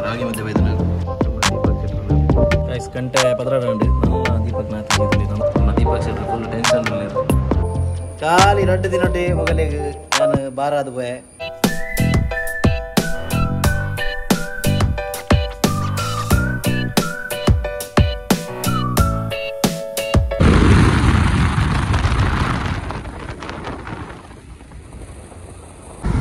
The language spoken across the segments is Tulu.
ರಾಗಿ ಮಧ್ಯೆ ಬೈದ್ರು ಗೈಸ್ ಗಂಟೆ 12 ನಮ್ಮ ದೀಪಕ್ ನಾಥ್ ನಮ್ಮ ದೀಪಕ್ ಶೆಟ್ರು ಫುಲ್ ಟೆನ್ಷನ್ ಖಾಲಿ ರಡ್ಡು ದಿನೊಟ್ಟಿ ಮೊಗಲಿಗೆ ನಾನು ಬಾರಾದ ಪೋಯೆ.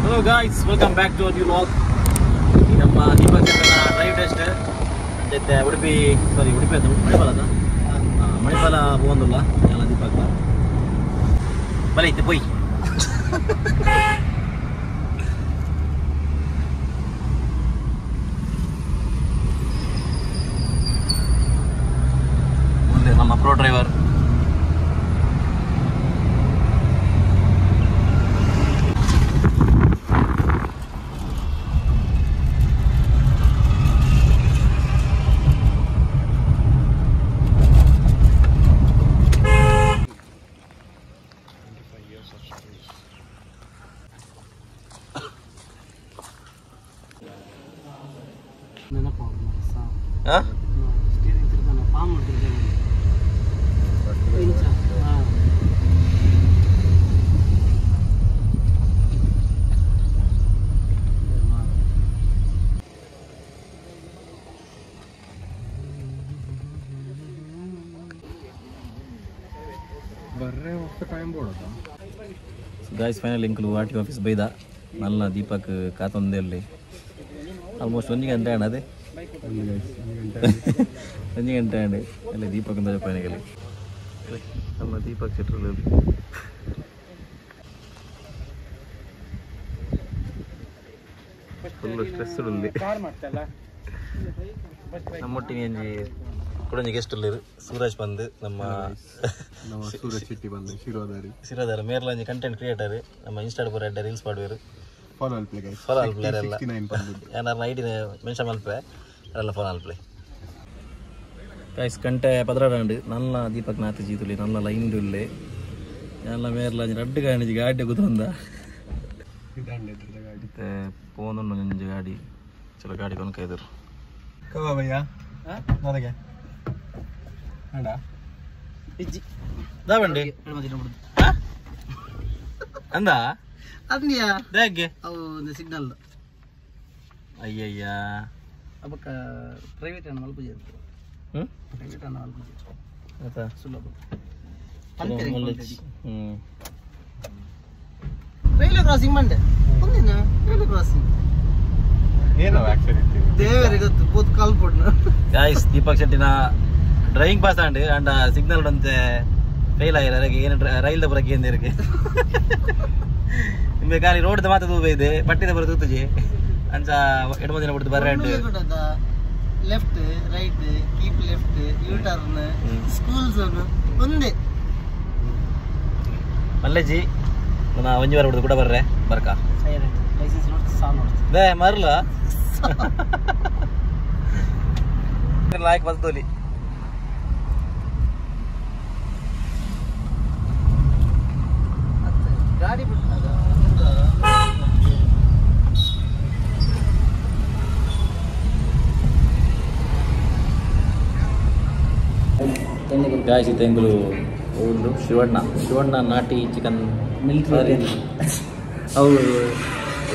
Hello guys, welcome back to our new vlog. ನಮ್ಮ ದೀಪಕ್ ಶೆಟ್ಟರ್ನ ಡ್ರೈವ್ ಟೆಸ್ಟ್ ಜೊತೆ ಉಡುಪಿ, ಸಾರಿ ಉಡುಪಿ ಅಂತ ಮಣಿಪಾಲ ಅದ ಮಣಿಪಾಲ ಹೋಗಂದಿಲ್ಲ ಎಲ್ಲ ದೀಪಕ್ ಬಲೆ ಐತೆ ಪೋಯ್. ಮುಂದೆ ನಮ್ಮ ಪ್ರೋ ಡ್ರೈವರ್ ಗಾಯ್ಸ್ ಫೈನಲ್ ಇಂಕಲು ಆರ್ ಟಿ ಆಫೀಸ್ ಬೈದ ನಲ್ಲ ದೀಪಕ್ ಕಾತೊಂದೆಲ್ಲಿ ಆಲ್ಮೋಸ್ಟ್ 1 ಗಂಟೆ ಅಣ್ಣ, ಅದೇ 1 ಗಂಟೆ ಅಂడి ಅಲ್ಲಿ ದೀಪಕ್ ಫೈನಲ್ ನಮ್ಮ ದೀಪಕ್ ಶೆಟ್ರು ಫುಲ್ ಸ್ಟ್ರೆಸ್ ನಮ್ಮೊಟ್ಟಿಗೆ ಒಂಜಿ ಕುಡೊಂಜಿ ಗೆಸ್ಟ್ ಉಲ್ಲೆರ್ ಸೂರಜ್ ಬಂದು ನಮ್ಮ ಸೂರಜ್ ಶೆಟ್ಟಿ ಬಂದು ಶಿರೋದಾರಿ ಶಿರೋದಾರಿ ಮೇರ್ಲ ಒಂಜಿ ಕಂಟೆಂಟ್ ಕ್ರಿಯೇಟರ್ ನಮ್ಮ ಇನ್ಸ್ಟಾಡ್ ಪೂರ ಎಡ್ಡೆ ರೀಲ್ಸ್ ಪಾಡುವೆರ್ ಫಾಲೋ ಅಲ್ಪ್ಲೆ ಗೈಸ್ ಫಾಲೋ ಅಲ್ಪ್ಲೆ ಎಲ್ಲ 69 ಬಂದು ಏನಾರ ಐಡಿ ಮೆನ್ಷನ್ ಮಲ್ಪೆ ಅಲ್ಲ ಫಾಲೋ ಅಲ್ಪ್ಲೆ ಗೈಸ್ ಗಂಟೆ 12 ನಲ್ಲ ದೀಪಕ್ ನಾಥ್ ಜೀತುಲಿ ನಲ್ಲ ಲೈನ್ ಉಲ್ಲೆ ಎಲ್ಲ ಮೇರ್ಲ ಒಂಜಿ ರಡ್ಡ್ ಗಾಡಿ ಗಾಡಿ ಕುತೊಂದ ಗಾಡಿ ಪೋನುಂಡು ಒಂಜಿ ಗಾಡಿ ಚಲೋ ಗಾಡಿ ಕೊನಕೈದರು ಕವ ಭಯ್ಯ ನನಗೆ ಅಡ ಇಜ್ಜಿ ದಾವಂಡಿ ಅಂದ ಅಂದ್ಯಾ ದಾಗೆ ಅವು ಒಂದು ಸಿಗ್ನಲ್ ಅಯ್ಯಯ್ಯ ಅಬಕ ಪ್ರೈವೇಟ್ ಅನ್ನ ಮಲ್ಪುಜೆ ಪ್ರೈವೇಟ್ ಅನ್ನ ಮಲ್ಪುಜೆ ಆತ ಸುಲಭ ರೈಲ್ವೆ ಕ್ರಾಸಿಂಗ್ ಮಂಡೆ ಒಂದಿನ ರೈಲ್ವೆ ಕ್ರಾಸಿಂಗ್ ಏನೋ ಆಕ್ಸಿಡೆಂಟ್ ದೇವರಿಗೆ ಗೊತ್ತು ಬೋತ್ ಕಾಲ್ ಪೋಡ್ನ ಗಾಯ್ಸ್ ದೀಪಕ್ ಶೆಟ್ಟಿನ ಡ್ರೈವಿಂಗ್ ಪಾಸ್ ಆಂಡ್ ಅಂಡ ಸಿಗ್ನಲ್ ಅಂತೆ ಫೇಲ್ ಆಯಿರ ಏನು ರೈಲ್ ದ ಬರಕ್ಕೆ ಏಂದಿರಕ್ಕೆ ನಿಮಗೆ ಖಾಲಿ ರೋಡ್ the ಮಾತ್ರ ತೂಬ ಇದೆ ಪಟ್ಟಿದ ಬರ ತೂತುಜಿ ಅಂಚ ಎಡಮ ದಿನ ಬಿಡ್ದು ಬರ್ರೆ and left right keep left U turn school zone ಒಂದೇ ಮಲ್ಲೆಜಿ ನಾ ಒಂಜಿ ವಾರ ಬಿಡ್ದು ಕೂಡ ಬರ್ರೆ ಬರ್ಕ ಲೈಸೆನ್ಸ್ ನೋಡ್ತು ಸಾಲ್ ನೋಡ್ತು ಬೇ ಮರ್ಲ ಲಾಯ್ಕ್ ಬರ್ತೋಲಿ ಗಾಡಿ ಬಿಟ್ಟಾಗ ಗಾಯ್ಸ್ ತೆಂಗುಲು ಒಂದು ಶಿವಣ್ಣ ಶಿವಣ್ಣ ನಾಟಿ ಚಿಕನ್ ಮಿಲಿಟ್ರಿ ಅವರು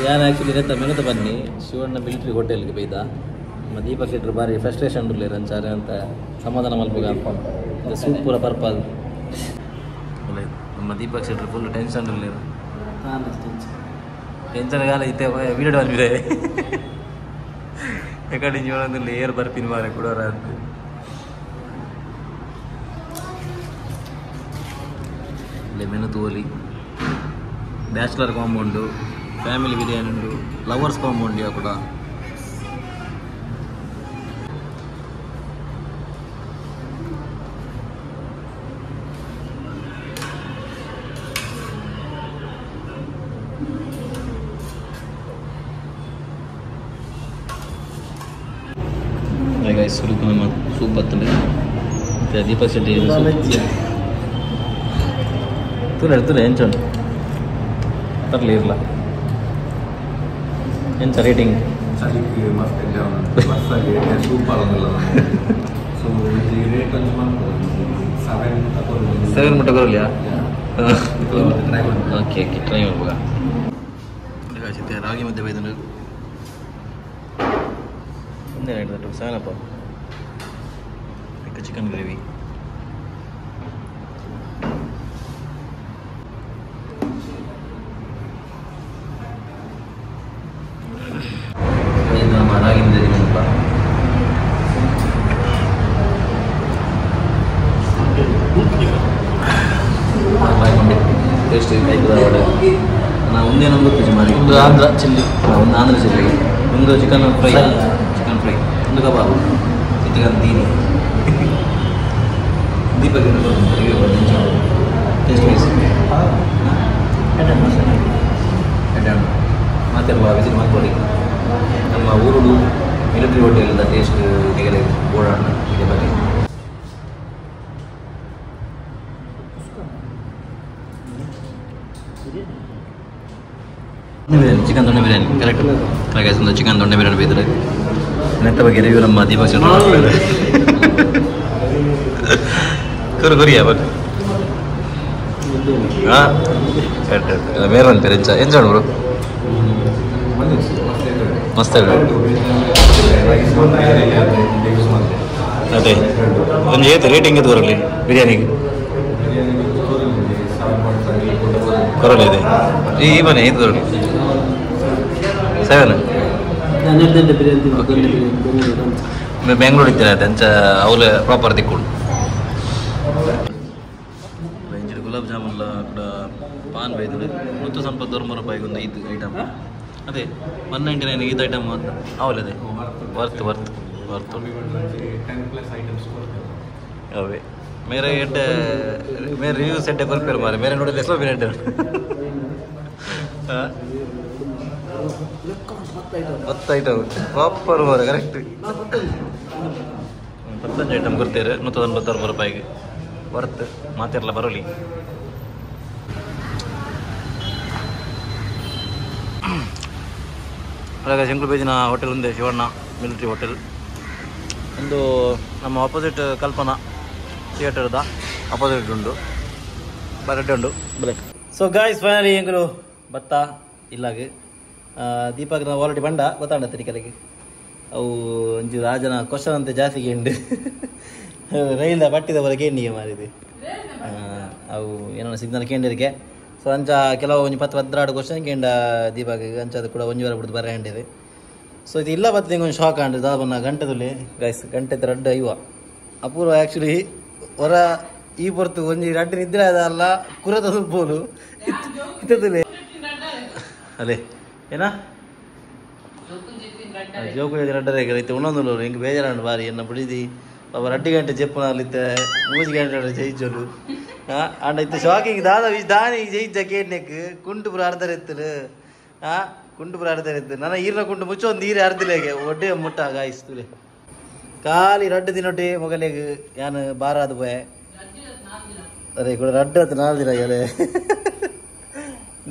ಯಾರು ಆ್ಯಕ್ಚುಲಿ ನೆತ್ತ ಮೆನುತ ಬನ್ನಿ ಶಿವಣ್ಣ ಮಿಲಿಟ್ರಿ ಹೋಟೆಲ್ಗೆ ಬೈದ ನಮ್ಮ ದೀಪಕ್ ಶೆಟ್ರು ಭಾರಿ ಫ್ರಸ್ಟ್ರೇಷನ್ ಉಲ್ಲೇರ್ ಅಂಚಾರೆ ಅಂತ ಸಮಾಧಾನ ಮಲ್ಪುಗ ಸೂಪ್ ಪೂರ ಪರ್ಪಲ್ ನಮ್ಮ ದೀಪಕ್ ಶೆಟ್ರು ಫುಲ್ ಟೆನ್ಷನ್ ಉಲ್ಲೇರು ಟೆನ್ಷನ್ ಕಾಲ ಇತ್ತೆ ವೀಡಿಯೋ ಬಂದಿದೆ ಎಕಡೆ ಜೀವನದಲ್ಲಿ ಏರ್ ಬರ್ಪಿನ ಮಾರೆ ಕೊಡೋರ ಅಂತ ಲೆಮೆನ್ ತೋಲಿ ಬ್ಯಾಚುಲರ್ ಕಾಂಪೌಂಡು ಫ್ಯಾಮಿಲಿ ಬಿರಿಯಾನಿ ಉಂಡು ಲವರ್ಸ್ ಕಾಂಪೌಂಡ್ ಯಾ ಕೂಡ ಗೈಸ್ ಸುರುಕು ನಮ್ಮ ಸೂಪ್ ಬರ್ತದೆ ಮತ್ತೆ ದೀಪಕ್ ಶೆಟ್ಟಿ ತುಲೆ ತುಲೆ ಎಂಚುಂಡು ತರಲಿ ಇರಲ ಎಂಚ ರೇಟಿಂಗ್ ಚಳಿಕ್ ಮಸ್ತ್ ಎಡ್ಡೆ ಬರ್ಸಾಗಿ ಸೂಪರ್ ಒಂದಿಲ್ಲ. ಸೊ ಈ ರೇಟ್ ಒಂಜಿ ಮನ್ಪೊಡು 7 ಮುಟ್ಟ ಕೊರೊಲಿ. 7 ಮುಟ್ಟ ಕೊರೊಲಿಯಾ? ಟ್ರೈ ಮನ್ಪು. ಓಕೆ ಓಕೆ ಟ್ರೈ ಮನ್ಪುಗ. ಚಿತ್ತೆ ರಾಗಿ ಮುದ್ದೆ ಬೈದುಂಡು ಒಂದೇ ರೇಟ್ 7 ಅಪ್ಪ. Chicken gravy. ನಮ್ಮ ರಾಗಿ ಮುದ್ದೆ ತಿನ್ನಪ್ಪ. ಟೇಸ್ಟ್ ನಾ ಒಂದೇ ನಮ್ಗೆ ಗೊತ್ತಿದೆ ಮಾರಿ. ಒಂದು ಆಂಧ್ರ ಚಿಲ್ಲಿ, ಒಂದು ಆಂಧ್ರ ಚಿಲ್ಲಿ, ಒಂದು ಚಿಕನ್ ಫ್ರೈ, ಚಿಕನ್ ಫ್ರೈ, ಒಂದು ಕಬಾಬ್, ಚಿಕನ್ ದೀನಿ. ದೀಪಕ್ ಟೇಸ್ಟ್ ವೈಸ್ ಮಾತಾಡುವ ವಿಸಿಟ್ ಮಾಡ್ಕೊಳ್ಳಿ. ನಮ್ಮ ಊರುಡು ಮಿಲಿಟರಿ ಹೋಟೆಲ್ ಟೇಸ್ಟ್ ನೆಗಲೆ ಓಡಾಡ ಇದೆ ಬನ್ನಿ. ಬಿರಿಯಾನಿ, ಚಿಕನ್ ದೊಣ್ಣೆ ಬಿರಿಯಾನಿ ಕರೆಕ್ಟ್. ಒಂದು ಚಿಕನ್ ದೊಣ್ಣೆ ಬಿರಿಯಾನಿ ಬೇಯಿದ್ರೆ ನೆತ್ತ ಬಗ್ಗೆ ರಿವ್ಯೂ ನಮ್ಮ ದೀಪಕ್ ಶೆಟ್ಟಿ ಕುರು ಕುರಿಯಾ ಬಟ್ ಹಾಂ ಬೇರೆ ಅಂತಾರೆ. ಎಂಚ ಎಂಚ ಬ್ರೋ ಮಸ್ತ್. ಅದೇ ಒಂದು ಏತು ರೇಟಿಂಗ್ ಎತ್ತು ಬರಲಿ ಬಿರಿಯಾನಿಗೆ? ಕೊರಲಿ ಇದೆ ಈ ಮನೆ ಏತು ಬರಲಿ 7. ಬೆಂಗಳೂರು ಇದ್ದೀರ ಅಂಚ ಅವಲ ಪ್ರಾಪರ್ ದಿಕ್ಕುಡು. ಇಂಚಿನ ಗುಲಾಬ್ ಜಾಮೂನ್ ಕೂಡ ಪಾನ್ ಬೈದು ಮತ್ತು ಸ್ವಲ್ಪ 100 ರೂಪಾಯಿಗೆ ಒಂದು ಐದು ಐಟಮ್. ಅದೇ 199 ಐದು ಐಟಮ್ ಅವಲದೆ ವರ್ತ್ ವರ್ತ್ ವರ್ತ್. ಅವೇ ಮೇರೆ ಎಡ್ಡೆ ಮೇರೆ ರಿವ್ಯೂಸ್ ಎಡ್ಡೆ ಕೊರ್ಪೇರು ಮಾರೆ ಮೇರೆ ನೋಡಿ ಲೆಸ್ಲೋ ಬೇರೆ ಎಡ್ಡೆ 10 ಐಟಮ್ ಪ್ರಾಪರ್ ಮಾರೆ ಕರೆಕ್ಟ್. 15 ಐಟಮ್ ಕೊಡ್ತೇವೆ 196 ರೂಪಾಯಿಗೆ ವರ್ತ್. ಮಾತಿರಲ್ಲ ಬರಲಿ. ಅದಾಗ ಶಂಕುಬೇಜಿನ ಹೋಟೆಲ್ ಒಂದೇ ಶಿವಣ್ಣ ಮಿಲಿಟರಿ ಹೋಟೆಲ್. ಒಂದು ನಮ್ಮ ಆಪೋಸಿಟ್ ಕಲ್ಪನಾ ಥಿಯೇಟರ್ದ ಆಪೋಸಿಟ್ ಉಂಟು, ಬರಡ್ಡೆ ಉಂಟು ಬಲೆ. ಸೊ ಗಾಯ್ಸ್ ಫೈನಲಿ ಎಂಕುಲು ಬತ್ತ ಇಲ್ಲಾಗ ದೀಪಕ್ ನಾವು ಆಲ್ರೆಡಿ ಬಂಡ ಗೊತ್ತಾಂಡ ತಿರಿಕಲಿಗೆ ಅವು ಒಂಜಿ ರಾಜನ ಕ್ವಶನ್ ಅಂತ ಜಾಸ್ತಿ ಕೇಂಡು ರೈಲ್ದ ಪಟ್ಟಿದ ಬರ ಕೇಂಡಿಗೆ ಮಾರಿದೆ ಅವು ಏನೋ ಸಿಗ್ನಲ್ ಕೇಂಡಿರಿಕೆ. ಸೊ ಅಂಚ ಕೆಲವು ಒಂಜಿ 10 12 ಕ್ವಶನ್ ಕೇಂಡ ದೀಪಕ್ ಅಂಚ ಅದು ಕೂಡ ಒಂಜಿ ವಾರ ಬಿಡ್ದು ಬರ ಹಂಡಿದೆ. ಸೊ ಇದು ಇಲ್ಲ ಬತ್ತ ಒಂದು ಶಾಕ್ ಆಂಡ್ ದಾದ ಗಂಟೆದಲ್ಲಿ ಗೈಸ್ ಗಂಟೆ ರಡ್ಡು ಐವ ಅಪೂರ್ವ ಆ್ಯಕ್ಚುಲಿ ಹೊರ ಈ ಪೊರ್ತು ಒಂಜಿ ರಡ್ಡು ನಿದ್ರೆ ಅದಲ್ಲ ಕುರದ ಬೋಲು ಇತ್ತದಲ್ಲಿ ಅಲ್ಲೇ ಏನಾ ಜೋಕು ರಡ್ಡರೆ ಇತ್ತೆ ಉಣ್ಣೊಂದು ಹಿಂಗೆ ಬೇಜಾರಂಡು ಬಾರಿ ಎನ್ನ ಬಿಡಿದಿ ಪಾಪ ರಡ್ಡು ಗಂಟೆ ಚೆಪ್ಪುನಲ್ಲಿತ್ತೆ 3 ಗಂಟೆ ಜಯಿಚೋಲು ಆಂಡ ಇತ್ತೆ ಶಾಕಿಂಗ್ ದಾದ ದಾನಿ ಜಯಿಚ ಕೇಡ್ನೆಕ್ ಕುಂಟು ಪುರ ಅರ್ಧರ್ ಎತ್ತಲು ಕುಂಟು ಪುರ ಅರ್ಧರ್ ಎತ್ತು ನನ್ನ ಈರ್ನ ಕುಂಟು ಮುಚ್ಚು ಒಂದು ಈರೆ ಅರ್ಧಲೇಗೆ ಒಡ್ಡೆ ಮುಟ್ಟ ಗಾಯಿಸ್ ತುಲೆ ಖಾಲಿ ರಡ್ಡು ದಿನೊಟ್ಟಿ ಮೊಗಲಿಗೆ ಯಾನು ಬಾರಾದ ಪೋಯೆ ಅರೆ ಕೂಡ ರಡ್ಡು ಹತ್ತು 4 ದಿನ ಅರೆ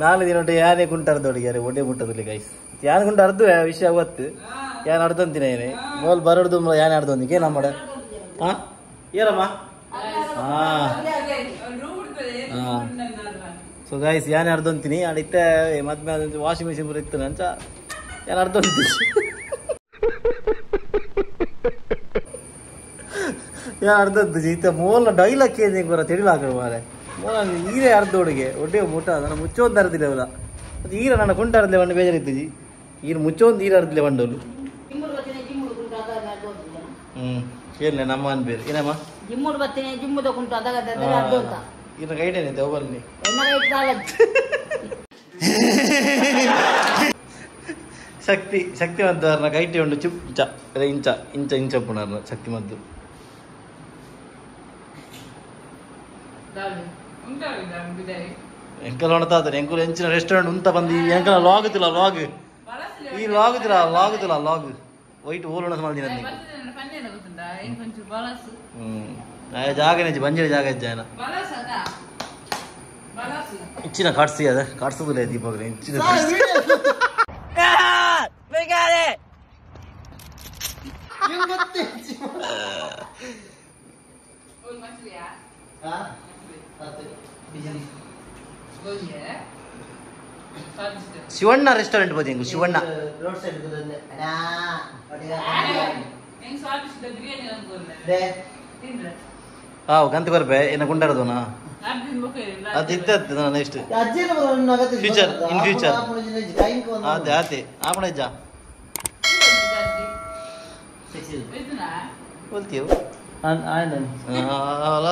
4 ದಿನೊಟ್ಟಿ ಯಾನೇ ಕುಂಟು ಅರ್ಧೋಡಿಗೆ ಅರೆ ಒಡ್ಡೆ ಮುಟ್ಟದಲ್ಲಿ ಗೈಸ್ ಯಾನ್ ಕುಂಟು ಅರ್ಧ ವಿಷಯ ಅವತ್ತು ಯಾನ್ ಅರ್ಧಂತಿನ ಏನೇ ಮೋಲ್ ಬರೋದು ಯಾನ್ ಅರ್ಧೊಂದಿಗೆ ನಮ್ಮಡ ಹಾಂ ಏನಮ್ಮ ಹಾಂ ಹಾಂ. ಸೊ ಗೈಸ್ ಯಾನೇ ಅರ್ಧೊಂತೀನಿ ಅಡಿತ್ತೆ ಮದ್ಮೆ ವಾಷಿಂಗ್ ಮಿಷಿನ್ ಪೂರ ಇತ್ತು ಅಂಚ ಯಾನ್ ಅರ್ಧೊಂತೀನಿ ಯಾನ್ ಅರ್ಧದ್ದು ಇತ್ತ ಮೋಲ ಡೈಲಾಗ್ ಕೇಂದ್ರ ಬರ ತಿಳಿಲಾಕಡು ಮಾರೆ ಮೋಲ ಈರೇ ಅರ್ಧ ಹುಡುಗೆ ಒಡ್ಡೆ ಮುಟ್ಟ ನನ್ನ ಮುಚ್ಚೊಂದು ಅರ್ದಿಲ್ಲ ಅವಲ ಅದು ಈರ ನನ್ನ ಕುಂಟ ಅರ್ದಿಲ್ಲ ಬಂಡು ಬೇಜಾರಿತ್ತು ಈರು ಮುಚ್ಚೊಂದು ಈರ ಅರ್ದಿಲ್ಲ ಬಂಡೋಲು. ಹ್ಞೂ ಏನಿಲ್ಲ ನಮ್ಮ ಅನ್ ಬೇರೆ ಏನಮ್ಮ ಇನ್ನು ಗೈಡ್ ಏನಿದೆ ಒಬ್ಬಲ್ಲಿ ಶಕ್ತಿ ಶಕ್ತಿವಂತರನ್ನ ಕೈಟಿ ಉಂಡು ಚಿಪ್ ಚ ಇಂಚ ಇಂಚ ಇಂಚ ಪುನರ್ನ ಶಕ್ತಿ ಮದ್ದು ಎಂಕಲ್ ಹೊಣತಾದ್ರೆ ಎಂಕುಲು ಎಂಚಿನ ರೆಸ್ಟೋರೆಂಟ್ ಉಂತ ಬಂದು ಎಂಕಲ ಲಾಗುತ್ತಿಲ್ಲ ಲಾಗ್ ಈ ಲಾಗುತ್ತಿಲ್ಲ ಲಾಗುತ್ತಿಲ್ಲ ಲಾಗ್ ವೈಟ್ ಓಲೋಣ ಮಾಡ್ತೀನಿ ಜಾಗನೇ ಬಂಜರಿ ಜಾಗ ಇಜ್ಜಾಯನ ಇಚ್ಚಿನ ಕಾಡ್ಸಿ ಅದ ಕಾಡ್ಸೋದಿಲ್ಲ ದೀಪಕ್ ಇಚ್ಚಿನ. ಗೊತ್ತಿಜ್ಜಿ. ಹಾ? ಅತ್ತೆ, ಬಿಜಲಿ. ಶಿವಣ್ಣ ರೆಸ್ಟೋರೆಂಟ್ ಬೋದಿ ಹೆಂಗು ಶಿವಣ್ಣ ರೋಡ್ ಸೈಡ್ ಕುದೊಂದೆ. ಅಣ್ಣ, ಹೊಟ್ಟೆಗೆ they. ಹಾವು ಗಂತ ಬರ್ಬೆ ಏನ ಗುಂಡಾರದೋನಾ ಅದು ಇದ್ದದ್ದು ನಾನು ನೆಕ್ಸ್ಟ್ ಅಜ್ಜಿನ ಬರೋಣ ಅಗತ್ಯ Future, in future. Time ಆತೆ ಆತೆ ಆಪಣ ಇಜ್ಜ ಸಿಕ್ಸ್ बोलती हो ಆಯ್ತು. ಅಲ್ಲ.